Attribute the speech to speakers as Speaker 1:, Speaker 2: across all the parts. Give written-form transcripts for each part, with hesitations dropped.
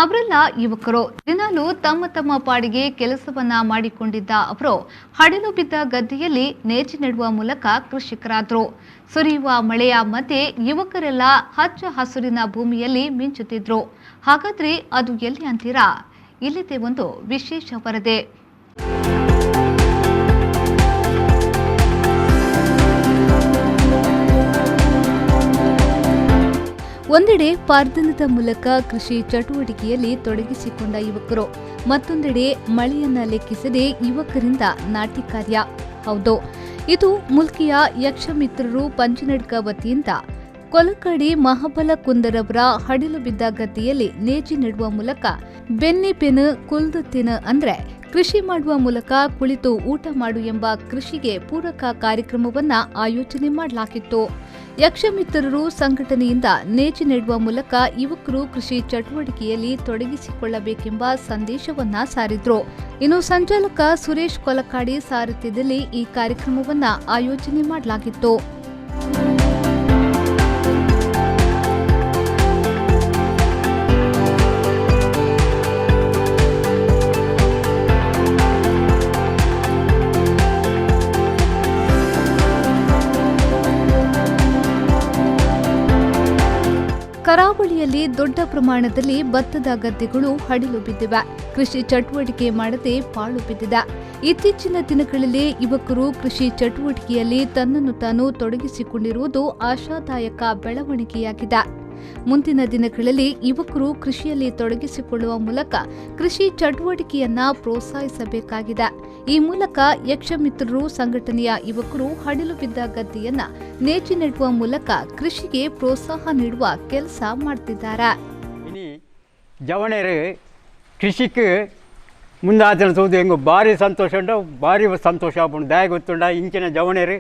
Speaker 1: ಅವರೆಲ್ಲ ಯುವಕರು. ದಿನಾಲೂ ತಮ್ಮ ತಮ್ಮ ಪಾಡಿಗೆ ಕೆಲಸವನ್ನ ಮಾಡಿಕೊಂಡಿದ್ದ ಅವರು ಹಡಿಲು ಬಿದ್ದ ಗದ್ದೆಯಲ್ಲಿ ನೇಜಿ ನೆಡುವ ಮೂಲಕ ಕೃಷಿಕರಾದರು. ಸುರಿಯುವ ಮಳೆಯ ಮಧ್ಯೆ ಯುವಕರೆಲ್ಲ ಹಚ್ಚ ಹಸುರಿನ ಭೂಮಿಯಲ್ಲಿ ಮಿಂಚುತ್ತಿದ್ರು. ಹಾಗಾದ್ರೆ ಅದು ಎಲ್ಲಿ ಅಂತೀರಾ? ಇಲ್ಲಿದೆ ಒಂದು ವಿಶೇಷ ವರದಿ. ಒಂದೆಡೆ ಪಾರ್ದನದ ಮೂಲಕ ಕೃಷಿ ಚಟುವಟಿಕೆಯಲ್ಲಿ ತೊಡಗಿಸಿಕೊಂಡ ಯುವಕರು, ಮತ್ತೊಂದೆಡೆ ಮಳೆಯನ್ನ ಲೆಕ್ಕಿಸದೆ ಯುವಕರಿಂದ ನಾಟಿ ಕಾರ್ಯ. ಹೌದು, ಇದು ಮುಲ್ಕಿಯ ಯಕ್ಷಮಿತ್ರರು ಪಂಚನಡ್ಕ ವತಿಯಿಂದ ಕೊಲಕಾಡಿ ಮಹಾಬಲ ಕುಂದರವರ ಹಡಿಲು ಬಿದ್ದ ಗದ್ದೆಯಲ್ಲಿ ನೇಜಿ ನೆಡುವ ಮೂಲಕ ಬೆನ್ನಿ ಬೆನ್ನು ಕುಲ್ದು ತಿನ್ನು ಅಂದ್ರೆ ಕೃಷಿ ಮಾಡುವ ಮೂಲಕ ಕುಳಿತು ಊಟ ಮಾಡು ಎಂಬ ಕೃಷಿಗೆ ಪೂರಕ ಕಾರ್ಯಕ್ರಮವನ್ನ ಆಯೋಜನೆ ಮಾಡಲಾಗಿತ್ತು. ಯಕ್ಷಮಿತ್ರರು ಸಂಘಟನೆಯಿಂದ ನೇಜಿ ನೆಡುವ ಮೂಲಕ ಯುವಕರು ಕೃಷಿ ಚಟುವಟಿಕೆಯಲ್ಲಿ ತೊಡಗಿಸಿಕೊಳ್ಳಬೇಕೆಂಬ ಸಂದೇಶವನ್ನ ಸಾರಿದ್ರು. ಇನ್ನು ಸಂಚಾಲಕ ಸುರೇಶ್ ಕೊಲಕಾಡಿ ಸಾರಥ್ಯದಲ್ಲಿ ಈ ಕಾರ್ಯಕ್ರಮವನ್ನ ಆಯೋಜನೆ ಮಾಡಲಾಗಿತ್ತು. ಕರಾವಳಿಯಲ್ಲಿ ದೊಡ್ಡ ಪ್ರಮಾಣದಲ್ಲಿ ಭತ್ತದ ಗದ್ದೆಗಳು ಹಡಿಲು ಬಿದ್ದಿವೆ. ಕೃಷಿ ಚಟುವಟಿಕೆ ಮಾಡದೆ ಪಾಳು ಬಿದ್ದಿದೆ. ಇತ್ತೀಚಿನ ದಿನಗಳಲ್ಲಿ ಯುವಕರು ಕೃಷಿ ಚಟುವಟಿಕೆಯಲ್ಲಿ ತನ್ನನ್ನು ತಾನು ತೊಡಗಿಸಿಕೊಂಡಿರುವುದು ಆಶಾದಾಯಕ ಬೆಳವಣಿಗೆಯಾಗಿದೆ. ಮುಂದಿನ ದಿನಗಳಲ್ಲಿ ಯುವಕರು ಕೃಷಿಯಲ್ಲಿ ತೊಡಗಿಸಿಕೊಳ್ಳುವ ಮೂಲಕ ಕೃಷಿ ಚಟುವಟಿಕೆಯನ್ನ ಪ್ರೋತ್ಸಾಹಿಸಬೇಕಾಗಿದೆ. ಈ ಮೂಲಕ ಯಕ್ಷಮಿತ್ರರು ಸಂಘಟನೆಯ ಯುವಕರು ಹಡಿಲು ಬಿದ್ದ ಗದ್ದೆಯನ್ನ ನೇಜಿ ನೆಡುವ ಮೂಲಕ ಕೃಷಿಗೆ ಪ್ರೋತ್ಸಾಹ ನೀಡುವ ಕೆಲಸ ಮಾಡ್ತಿದ್ದಾರೆ.
Speaker 2: ಇನಿ ಜವಣೆರು ಕೃಷಿಗೆ ಮುಂದಾತನ ತೂದು ಹೆಂಗು ಭಾರಿ ಸಂತೋಷ ಉಂಟು, ಭಾರಿ ಸಂತೋಷ ಆಪುಂಡು. ದಾಯ ಗೊತ್ತುಂಡ ಇಂಚಿನ ಜವಣೆರು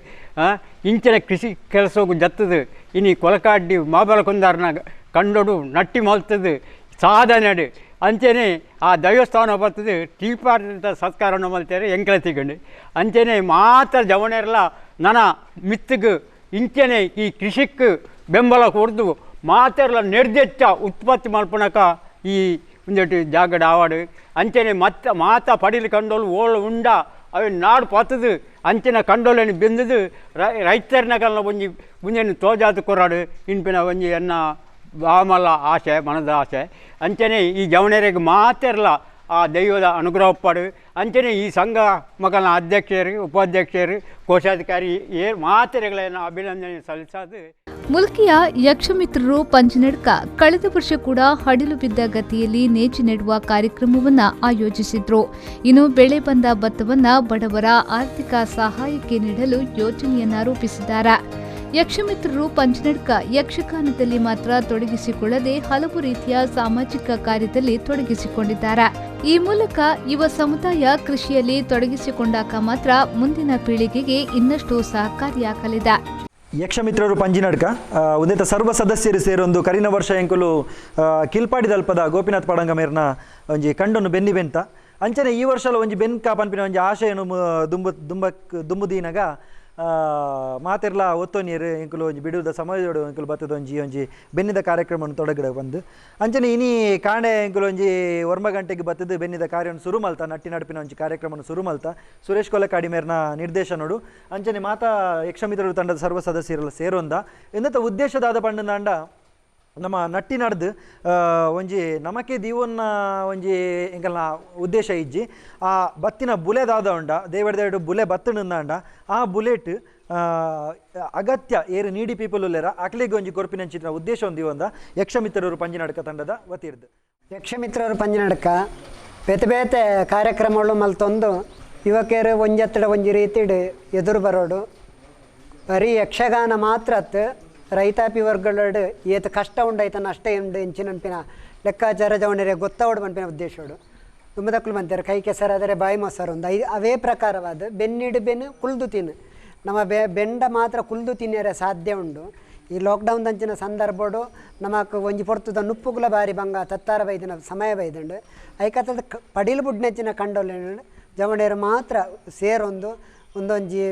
Speaker 2: ಇಂಚಿನ ಕೃಷಿ ಕೆಲಸಕ್ಕೂ ಜತ್ತದು. ಇನಿ ಕೊಲಕಾಡಿ ಮಾಬಲ ಕುಂದಾರನ ಕಂಡೋಡು ನಟ್ಟಿ ಮಲ್ತದು ಸಾಧನೆಡು ಅಂಚೆನೆ ಆ ದೈವಸ್ಥಾನ ಬರ್ತದೆ ಟೀಪಾರ್ದಂಥ ಸತ್ಕಾರವನ್ನು ಮಲ್ತಾರೆ ಎಂಕಲ ತಿಗಂಡು. ಅಂಚೆನೆ ಮಾತ್ರ ಜವಣೆರಲ್ಲ ನನ ಮಿತ್ತಿಗೆ ಇಂಚೆನೆ ಈ ಕೃಷಿಕ್ಕೆ ಬೆಂಬಲ ಕೊಡ್ದು ಮಾತೆರ್ಲ ನಿರ್ದೆಚ್ಚ ಉತ್ಪತ್ತಿ ಮಲ್ಪನಕ ಈ ಒಂದೆಟ್ಟು ಜಾಗಡ ಆವಾಡು. ಅಂಚೆನೆ ಮತ್ತ ಮಾತ ಪಡಿಲಿ ಕಂಡೋಲು ಓಳು ಉಂಡ ಅವೆ ನಾಡು ಪತ್ತದು ಅಂಚಿನ ಕಂಡೋಲನ್ನು ಬೆಂದದು ರೈತರನಗಲ್ನ ಒಂಜಿ ಮುಂಜಾನೆ ತೋಜಾತು ಕೊರಾಡು ಇನ್ಪಿನ ಒಂಜಿ ಎನ್ನ ಬಾಮಲ್ಲ ಆಸೆ ಮನದ ಆಸೆ. ಅಂಚೆನೆ ಈ ಜವಣೆರಿಗೆ ಮಾತೆರ್ಲ ಆ ದೈವದ ಅನುಗ್ರಹ ಪಡು. ಅಂಚೆನೆ ಈ ಸಂಘ ಮಗನ ಅಧ್ಯಕ್ಷರು ಉಪಾಧ್ಯಕ್ಷರು ಕೋಶಾಧಿಕಾರಿ ಏ ಮಾತೆರೆಗಳನ್ನು ಅಭಿನಂದನೆ ಸಲ್ಲಿಸೋದು.
Speaker 1: ಮುಲ್ಕಿಯ ಯಕ್ಷಮಿತ್ರರು ಪಂಚನಡ್ಕ ಕಳೆದ ವರ್ಷ ಕೂಡ ಹಡಿಲು ಬಿದ್ದ ಗತಿಯಲ್ಲಿ ನೇಜಿ ನೆಡುವ ಕಾರ್ಯಕ್ರಮವನ್ನು ಆಯೋಜಿಸಿದ್ರು. ಇನ್ನು ಬೆಳೆ ಬಂದ ಭತ್ತವನ್ನ ಬಡವರ ಆರ್ಥಿಕ ಸಹಾಯಕ್ಕೆ ನೀಡಲು ಯೋಜನೆಯನ್ನ ರೂಪಿಸಿದ್ದಾರೆ. ಯಕ್ಷಮಿತ್ರರು ಪಂಚನಡ್ಕ ಯಕ್ಷಗಾನದಲ್ಲಿ ಮಾತ್ರ ತೊಡಗಿಸಿಕೊಳ್ಳದೆ ಹಲವು ರೀತಿಯ ಸಾಮಾಜಿಕ ಕಾರ್ಯದಲ್ಲಿ ತೊಡಗಿಸಿಕೊಂಡಿದ್ದಾರೆ. ಈ ಮೂಲಕ ಯುವ ಸಮುದಾಯ ಕೃಷಿಯಲ್ಲಿ ತೊಡಗಿಸಿಕೊಂಡಾಗ ಮಾತ್ರ ಮುಂದಿನ ಪೀಳಿಗೆಗೆ ಇನ್ನಷ್ಟು ಸಹಕಾರಿಯಾಗಲಿದೆ.
Speaker 3: ಯಕ್ಷಮಿತ್ರರು ಪಂಜಿನಡ್ಕ ಉದೇತ ಸರ್ವ ಸದಸ್ಯರು ಸೇರೊಂದು ಕರಿನ ವರ್ಷ ಎಂಕುಲು ಕಿಲ್ಪಾಡಿದಲ್ಪದ ಗೋಪಿನಾಥ್ ಪಾಡಂಗ ಮೇರ್ನ ಒಂಜಿ ಕಂಡನ್ನು ಬೆನ್ನಿ ಬೆಂತ ಅಂಚನೆ ಈ ವರ್ಷಲ ಒಂಜಿ ಬೆನ್ಕ ಪನ್ಪಿನ ಒಂಜಿ ಆಶಯನು ದುಂಬು ದುಂಬ ದುಂಬುದೀನಗ ಮಾತೆರ್ಲ ಒತ್ತೊನೀರು ಎಂಕುಲು ಒಂಜಿ ಬಿಡುವುದ ಸಮಾಜದೋಡು ಎಂಕುಲು ಬತ್ತದ ಒಂಜಿ ಒಂಜಿ ಬೆನ್ನಿದ ಕಾರ್ಯಕ್ರಮವನ್ನು ತೊಡಗಡ ಬಂದು ಅಂಚನೆ ಇನಿ ಕಾಂಡೆ ಎಂಕುಲು ಒಂಜಿ ಒರ್ಮ ಗಂಟೆಗೆ ಬತ್ತದು ಬೆನ್ನಿದ ಕಾರ್ಯವನ್ನು ಸುರು ಮಲ್ತ ನಟ್ಟಿ ನಡುಪಿನ ಒಂಜಿ ಕಾರ್ಯಕ್ರಮವನ್ನು ಸುರು ಮಲ್ತ ಸುರೇಶ್ ಕೊಲಕಾಡಿ ಮೇರ್ನ ನಿರ್ದೇಶನೋಡು ಅಂಚನೆ ಮಾತಾ ಯಕ್ಷಮಿತ್ರರು ತಂಡದ ಸರ್ವ ಸದಸ್ಯರೆಲ್ಲ ಸೇರೊಂದ ಎಂದತ ಉದ್ದೇಶದಾದ ಪಂಡಂದಾಂಡ ನಮ್ಮ ನಟ್ಟಿ ನಡ್ದು ಒಂಜಿ ನಮಕೆ ದೀವನ್ನ ಒಂಜಿ ಎಂಕಲ್ನ ಉದ್ದೇಶ ಇಜ್ಜಿ ಆ ಬತ್ತಿನ ಬುಲೆದಾದ ಉಂಡ ದೇವರದೇಡು ಬುಲೆ ಬತ್ತಣಂದಾಂಡ ಆ ಬುಲೆಟ್ ಅಗತ್ಯ ಏರು ನೀಡಿ ಪೀಪಲ್ ಉಲ್ಲೇರ ಅಕ್ಲಿಗೆ ಒಂಜಿ ಕೊರ್ಪಿನಂಚಿನ ಉದ್ದೇಶ ಒಂದು ದೀವೊಂದ ಯಕ್ಷಮಿತ್ರರು ಪಂಜಿನಡ್ಕ ತಂಡದ ವತಿರ್ದು.
Speaker 4: ಯಕ್ಷಮಿತ್ರರು ಪಂಜಿನಡ್ಕ ಬೇತೆ ಬೇತೆ ಕಾರ್ಯಕ್ರಮಗಳು ಮಲ್ತೊಂದು ಯುವಕರು ಒಂಜತ್ತಡ ಒಂಜಿ ರೀತಿಡ್ ಎದುರು ಬರೋಡು. ಬರೀ ಯಕ್ಷಗಾನ ಮಾತ್ರ ರೈತಾಪಿ ವರ್ಗಗಳೋಡು ಏತ ಕಷ್ಟ ಉಂಡಾಯ್ತ ನಷ್ಟ ಉಂಡು ಎಂಚಿನನ್ಪಿನ ಲೆಕ್ಕಾಚಾರ ಜವಣರೆ ಗೊತ್ತಾವಡು ಪನ್ಪಿನ ಉದ್ದೇಶೋಡು ದುಂಬದಕ್ಕಲು ಬಂತಾರೆ ಕೈ ಕೆಸರಾದರೆ ಬಾಯಿ ಮೊಸರು ಒಂದು ಅವೇ ಪ್ರಕಾರವಾದ ಬೆನ್ನಿಡು ಬೆನ್ನು ಕುಲ್ದು ತಿನ್ನು ನಮ್ಮ ಬೆಂಡ ಮಾತ್ರ ಕುಲ್ದು ತಿನ್ನಿಯರೆ ಸಾಧ್ಯ ಉಂಡು. ಈ ಲಾಕ್ಡೌನ್ ದಂಚಿನ ಸಂದರ್ಭಡು ನಮಕ್ ಒಂಜಿ ಪೊರ್ತುದ ನುಪ್ಪುಗುಲ ಬಾರಿ ಬಂಗ ತತ್ತಾರ ಬೈದಿನ ಸಮಯ ಬೈದುಂಡು ಐಕತ್ತದ ಪಡಿಲು ಬುಡ್ನೆಂಚಿನ ಕಂಡೋಲೆ ಜವಣೆಯರು ಮಾತ್ರ ಸೇರೊಂದು ಒಂದೊಂಜಿ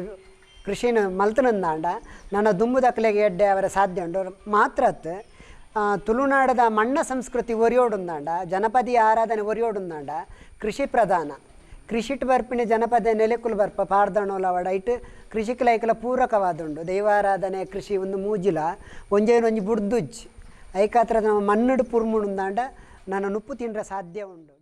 Speaker 4: ಕೃಷಿನ ಮಲ್ತನಂದಾಂಡ ನನ್ನ ದುಂಬುದಕ್ಕಲೆಗೆ ಎಡ್ಡೆ ಅವರ ಸಾಧ್ಯ ಉಂಡು ಮಾತ್ರ ಅತ್ತು. ತುಳುನಾಡದ ಮಣ್ಣ ಸಂಸ್ಕೃತಿ ಒರಿಯೋಡುಂದಾಂಡ, ಜನಪದೀಯ ಆರಾಧನೆ ಒರಿಯೋಡುಂದಾಂಡ ಕೃಷಿ ಪ್ರಧಾನ. ಕೃಷಿಟ್ ಬರ್ಪಿನ ಜನಪದ ನೆಲೆಕುಲು ಬರ್ಪ ಪಾಡ್ದಣೋಲವಡ ಇಟ್ಟು ಕೃಷಿಕ್ ಪೂರಕವಾದುಂಡು. ದೈವಾರಾಧನೆ ಕೃಷಿ ಒಂದು ಮೂಜಿಲ ಒಂಜೇನೊಂಜಿ ಬುಡ್ದುಜ್ಜಿ ಐಕಾತ್ರ ನಮ್ಮ ಮಣ್ಣುಡು ಪುರ್ಮುಂದಾಂಡ ನನ್ನ ನುಪ್ಪು ತಿಂಡ್ರೆ ಸಾಧ್ಯ ಉಂಡು.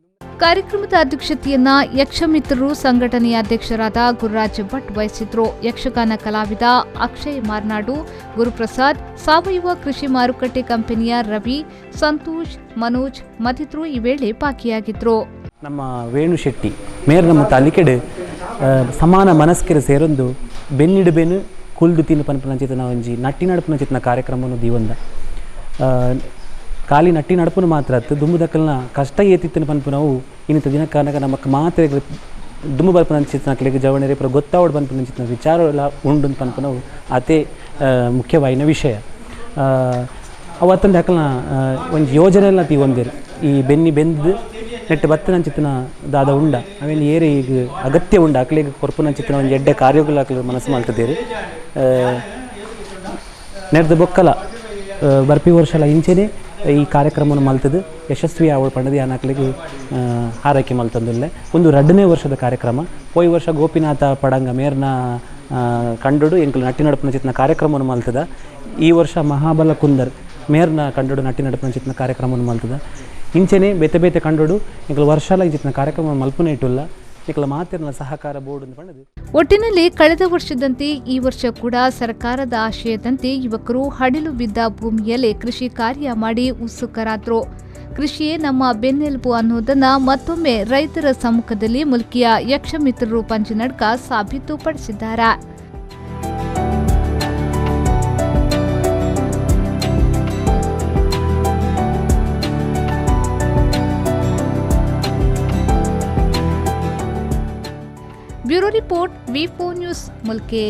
Speaker 1: ಕಾರ್ಯಕ್ರಮದ ಅಧ್ಯಕ್ಷತೆಯನ್ನ ಯಕ್ಷಮಿತ್ರರು ಸಂಘಟನೆಯ ಅಧ್ಯಕ್ಷರಾದ ಗುರುರಾಜ್ ಭಟ್ ವಹಿಸಿದ್ರು. ಯಕ್ಷಗಾನ ಕಲಾವಿದ ಅಕ್ಷಯ್ ಮಾರ್ನಾಡು, ಗುರುಪ್ರಸಾದ್, ಸಾವಯವ ಕೃಷಿ ಮಾರುಕಟ್ಟೆ ಕಂಪನಿಯ ರವಿ, ಸಂತೋಷ್, ಮನೋಜ್ ಮತ್ತಿತರರು ಈ ವೇಳೆ ಭಾಗಿಯಾಗಿದ್ದರು.
Speaker 5: ನಮ್ಮ ವೇಣು ಶೆಟ್ಟಿ ಮೇರ್ ನಮ್ಮ ತಾಲಿಕೆಡು ಸಮಾನ ಮನಸ್ಕೆರೆ ಸೇರೊಂದು ಬೆನ್ನಿಡು ಬೆನ್ನು ಕುಲ್ದು ತಿನ್ನು ಪನ್ಪುನ ಒಂಜಿ ನಟ್ಟಿ ನಡಪುನ ಚಿತ್ನ ಕಾರ್ಯಕ್ರಮವನ್ನು ದೀವಂದ ಖಾಲಿ ನಟ್ಟಿ ನಡಪುನ ಮಾತ್ರ ಅತ್ತು ದುಂಬುದಕ್ಕಲ್ನ ಕಷ್ಟ ಏತಿತ್ತಿನ ಪನ್ಪುನವು ಇನ್ನಿತ ದಿನಕ್ಕಾನಗ ನಮಕ್ ಮಾತ್ರ ದುಂಬು ಬರ್ಪುನ ಚಿತ್ನಕ್ಲೆಗ್ ಜವಣೆರೆ ಪೂರ ಗೊತ್ತಾವಡ್ ಪನ್ಪುನ ಚಿತ್ನ ವಿಚಾರ ಉಂಡು ಪನ್ಪುನವು ಅತೇ ಮುಖ್ಯವಾಯಿನ ವಿಷಯ. ಅವತ್ತೊಂದು ಅಕಲ್ನ ಒಂಜಿ ಯೋಜನೆ ಎಲ್ಲ ತೀವೊಂದಿರು ಈ ಬೆನ್ನಿ ಬೆಂದು ನೆಟ್ಟು ಬತ್ತಿನ ಚಿತ್ನ ದಾದ ಉಂಡ ಆಮೇಲೆ ಏರೆ ಈಗ ಅಗತ್ಯ ಉಂಡ ಅಕ್ಲೆಗ್ ಕೊರ್ಪುನ ಚಿತ್ನ ಒಂಜಿ ಎಡ್ಡೆ ಕಾರ್ಯಗಳು ಅಕ್ಲು ಮನಸ್ಸು ಮಲ್ತದೇರು. ನೆರ್ದ ಬೊಕ್ಕಲ ಬರ್ಪಿ ವರ್ಷಲ ಇಂಚೆನೆ ಈ ಕಾರ್ಯಕ್ರಮವನ್ನು ಮಲ್ತದು ಯಶಸ್ವಿ ಆವಳು ಪಂಡದಿ ಯಾನಕ್ಲೆಗ್ ಹಾರೈಕೆ ಮಲ್ತಂದುಲ್ಲೆ. ಒಂದು 2ನೇ ವರ್ಷದ ಕಾರ್ಯಕ್ರಮ. ಪೋಯಿ ವರ್ಷ ಗೋಪಿನಾಥ ಪಡಂಗ ಮೇರ್ನ ಕಂಡುಡು ಎಂಕುಲು ನಟ್ಟಿ ನಡಪುನ ಚಿತ್ನ ಕಾರ್ಯಕ್ರಮವನ್ನು ಮಲ್ತದ. ಈ ವರ್ಷ ಮಹಾಬಲ ಕುಂದರ್ ಮೇರ್ನ ಕಂಡುಡು ನಟ್ಟಿ ನಡಪುನ ಚಿತ್ನ ಕಾರ್ಯಕ್ರಮವನ್ನು ಮಲ್ತದ. ಇಂಚೆನೆ ಬೇತೆ ಬೇತೆ ಕಂಡುಡು ಎಂಕುಲು ವರ್ಷಲ ಇಂಚಿನ ಕಾರ್ಯಕ್ರಮ ಮಲ್ಪುನ ಇಟ್ಟುಲ್ಲ ಎಂಕುಲ ಮಾತಿರ್ನ ಸಹಕಾರ ಬೋರ್ಡ್ ಅಂತ ಪಂಡದು.
Speaker 1: ಒಟ್ಟಿನಲ್ಲಿ ಕಳೆದ ವರ್ಷದಂತೆ ಈ ವರ್ಷ ಕೂಡ ಸರ್ಕಾರದ ಆಶಯದಂತೆ ಯುವಕರು ಹಡಿಲು ಬಿದ್ದ ಭೂಮಿಯಲ್ಲೇ ಕೃಷಿ ಕಾರ್ಯ ಮಾಡಿ ಉತ್ಸುಕರಾದರು. ಕೃಷಿಯೇ ನಮ್ಮ ಬೆನ್ನೆಲುಬು ಅನ್ನೋದನ್ನ ಮತ್ತೊಮ್ಮೆ ರೈತರ ಸಮ್ಮುಖದಲ್ಲಿ ಮುಲ್ಕಿಯ ಯಕ್ಷಮಿತ್ರರು ಪಂಜಿನಡ್ಕ ಸಾಬೀತುಪಡಿಸಿದ್ದಾರೆ. Bureau report, V4 news, Mulki.